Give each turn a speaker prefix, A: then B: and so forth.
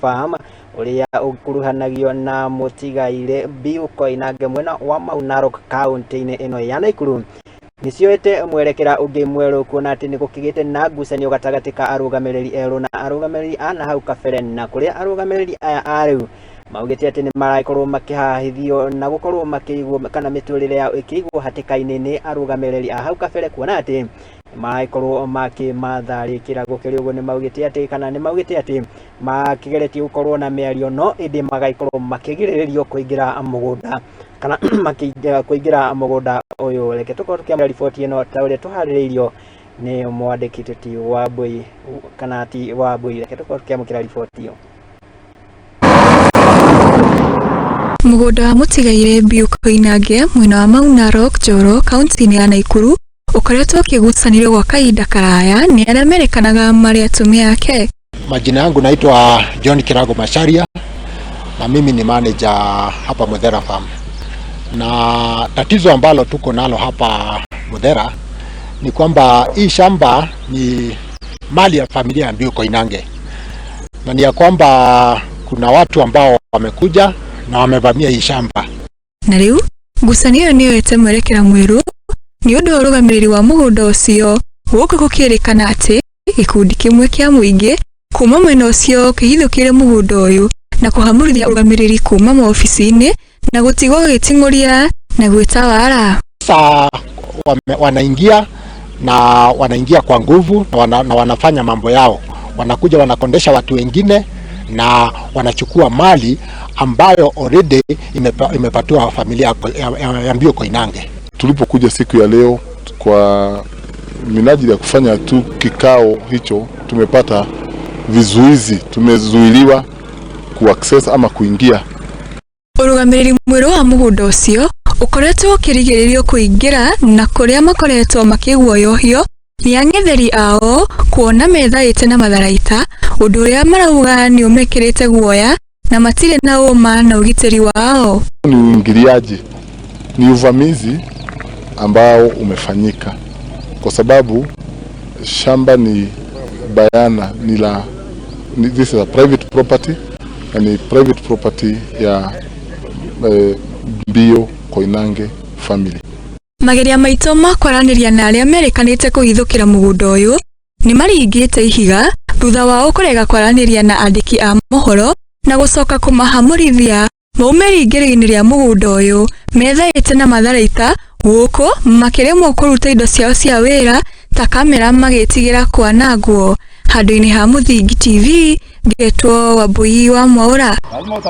A: Farm ũrĩa ũkuruhanagio na mũtigairĩ Bill Koinange mwena wa Mau Narok kaunti-inĩ ĩno ya Naikuru nĩcioete mwerekera ũngĩ mwerũ kuona atĩ nĩ gũkĩgĩte na ngucanio gatagatĩ ka arũgamĩrĩri erũ na arũgamĩrĩri a na hau kabere, na kũrĩa arũgamĩrĩri aya a rĩu maugĩte atĩ nĩ marakorwo makĩhahithio na gũkorwo makĩigwo kana mĩtũrĩre yao ĩkĩigwo hatĩka-inĩ nĩ arũgamĩrĩri a hau kabere, kuona atĩ nĩ marakorwo makĩmatharĩkĩra. Gũkĩrĩ ũguo nĩ maugĩte atĩ kana nĩ maugĩte atĩ makĩgeretie gũkorwo na mĩario no ĩndĩ magagĩkorwo makĩgirĩrĩrio kũingĩra mũgũnda kana kũingĩra mũgũnda ũyũ. Reke tũkorwo tũkĩamũra riboti ĩno ta ũrĩa tũharĩrĩirio nĩ mwandĩki ti Wambui kana ti Wambui. Reke tũkorwo tũkĩamũkĩra riboti ĩyo.
B: Mũgũnda wa mũtigairĩ Biu Koinange mwena wa Mau Narok Njoro kaunti-inĩ ya Naikuru ũkoretwo ũkĩgucanĩrio gwa kahinda karaya nĩ arĩa merekanaga marĩ atumia ake.
C: Majina yangu naitwa John Kirago Macharia na mimi ni manager hapa Muthera Farm. Na tatizo ambalo tuko nalo hapa Muthera ni kwamba hii shamba ni mali ya familia ya Mbiu Koinange, na ni ya kwamba kuna watu ambao wamekuja na wamevamia hii shamba.
B: Na rĩu ngucanio ĩyo nĩyoete mwerekera mwerũ nĩ ũndũ wa ũrũgamĩrĩri wa mũgũnda ũcio, gũkũ gũkĩrĩkana atĩ gĩkundi kĩmwe kĩa mũingĩ kuma mwena ũcio kĩhithũkĩire mũgũnda ũyũ na kũhamũrithia ũrũgamĩrĩri kuma maobici-inĩ na gũtigwo gĩgĩting'ũria na gwĩtawara.
C: Sasa wanaingia na wanaingia kwa nguvu na wanafanya mambo yao, wanakuja wanakondesha watu wengine na wanachukua mali ambayo already imepatiwa familia ya Mbiu Koinange.
D: Tulipokuja siku ya leo kwa minajili ya kufanya tu kikao hicho, tumepata vizuizi, tumezuiliwa kuaccess ama kuingia.
B: Ũrũgamĩrĩri mwerũ wa mũgũnda ũcio ũkoretwo ũkĩrigĩrĩrio kũingĩra na kũrĩa makoretwo makĩguoyohio nĩ ang'etheri ao kuona methaĩte na matharaita, ũndũ ũrĩa marauga nĩ ũmekĩrĩte guoya na matirĩ na ũma na ũgitĩri wao.
D: Ni uingiliaji, ni uvamizi ambao umefanyika, kwa sababu shamba ni bayana ni la ni, this is a private property na ni private property ya Mbio Koinange family.
B: Mageria maitũ ma kwaranĩria na arĩa merĩkanĩte kũhithũkĩra mũgũnda ũyũ nĩ maringĩte ihiga thutha wao kũrega kwaranĩria na andĩki a mohoro na gũcoka kũmahamũrithia maume rĩingĩro-inĩ rĩa mũgũnda ũyũ methaĩte na matharaita, gũkũ makĩremwo kũruta indo ciao cia wĩra ta kamera magĩtigĩra kwanangwo. Handũ-inĩ ha Mũthingi TV, ngetwo Wambui wa Mwaũra.